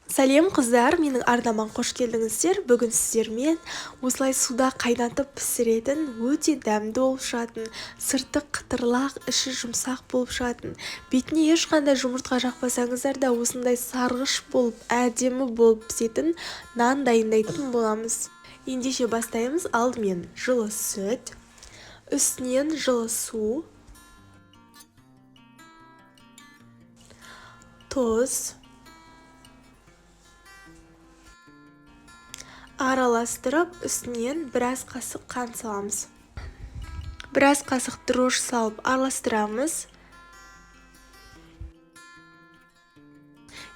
Сәлем қыздар, менің арнама қош келдіңіздер. Бүгін сіздермен осылай суда қайнатып пісіретін, өте дәмді болып шығатын, сырты қытырлақ, іші жұмсақ болып шығатын, бетіне ешқандай жұмыртқа жақпасаңыздар да осындай сарғыш болып, әдемі болып пісетін нан дайындайтын боламыз. Ендеше бастаймыз. Алдымен жылы сүт, үстінен жылы су, тұз, араластырып, үстінен біраз қасық қант саламыз. Біраз қасық дрожж салып араластырамыз.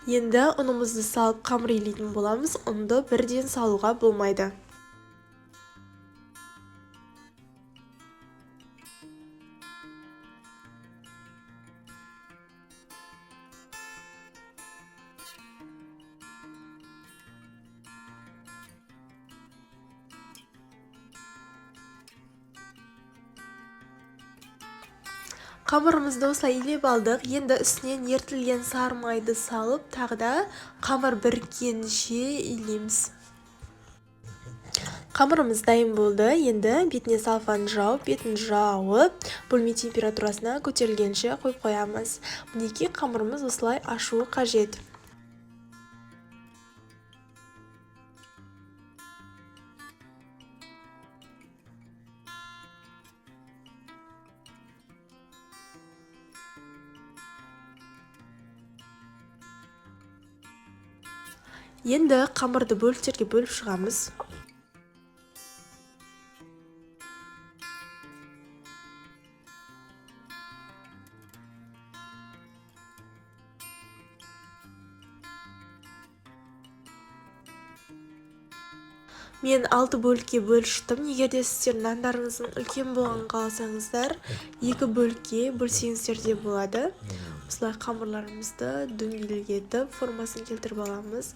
Енді ұнымызды салып қамыр илейтін боламыз. Ұнды бірден салуға болмайды. Қамырымызды осылай илеп алдық. Енді үстінен ерітілген сары майды салып, тағы да қамыр біріккенше илейміз. Қамырымыз дайын болды. Енді бетіне салфан жауып, бетін жауып, бөлме температурасына көтерілгенше қойып қоямыз. Мінекей қамырымыз осылай ашуы қажет. Енді қамырды бөліктерге бөліп шығамыз. Мен 6 бөлікке бөліп шықтым. Егер де сіздер нандарыңыздың үлкен болғанын қаласаңыздар, 2 бөлікке бөлсеңіздер де болады. Осылай қамырларымызды дөңгелетіп, формасын келтіріп аламыз.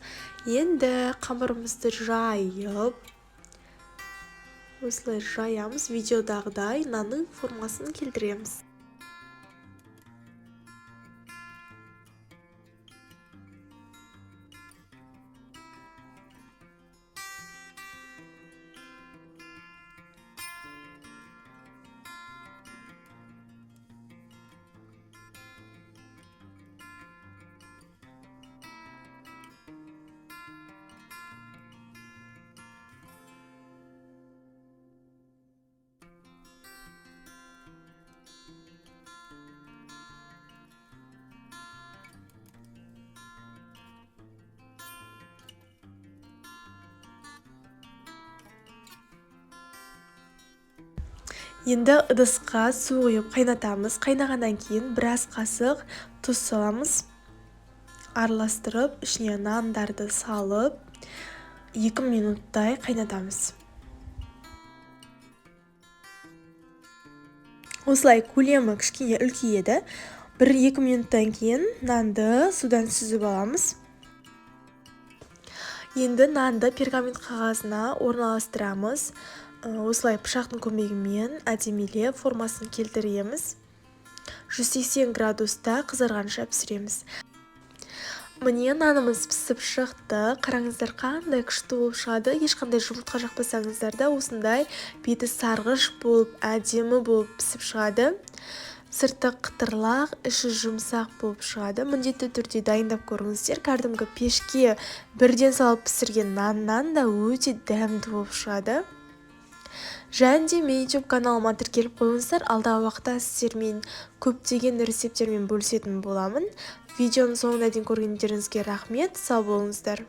Енді қамырымызды жайып, осылай жаямыз. Видеодағыдай нанның формасын келтіреміз. Енді ыдысқа су құйып қайнатамыз. Қайнағаннан кейін біраз қасық тұз саламыз. Араластырып, ішіне нандарды салып, 2 минуттай қайнатамыз. Осылай көлемі кішкене үлкейеді. 1-2 минуттан кейін нанды судан сүзіп аламыз. Енді нанды пергамент қағазына орналастырамыз. Осылай пышақтың көмегімен әдемілеп формасын келтіреміз. 180 градуста қызарғанша пісіреміз. Міне нанымыз пісіп шықты. Қараңыздар, қандай күшті болып шығады. Ешқандай жұмыртқа жақпасаңыздар да осындай беті сарғыш болып, әдемі болып пісіп шығады. Сырты қытырлақ, іші жұмсақ болып шығады. Міндетті түрде дайындап көріңіздер. Кәдімгі пешке бірден салып пісірген наннан да өте дәмді болып шығады. Және де менің YouTube каналыма тіркеліп қойыңыздар. Алдағы уақытта сіздермен көптеген рецепттермен бөлісетін боламын. Видеоның соңына дейін көргендеріңізге рахмет. Сау болыңыздар.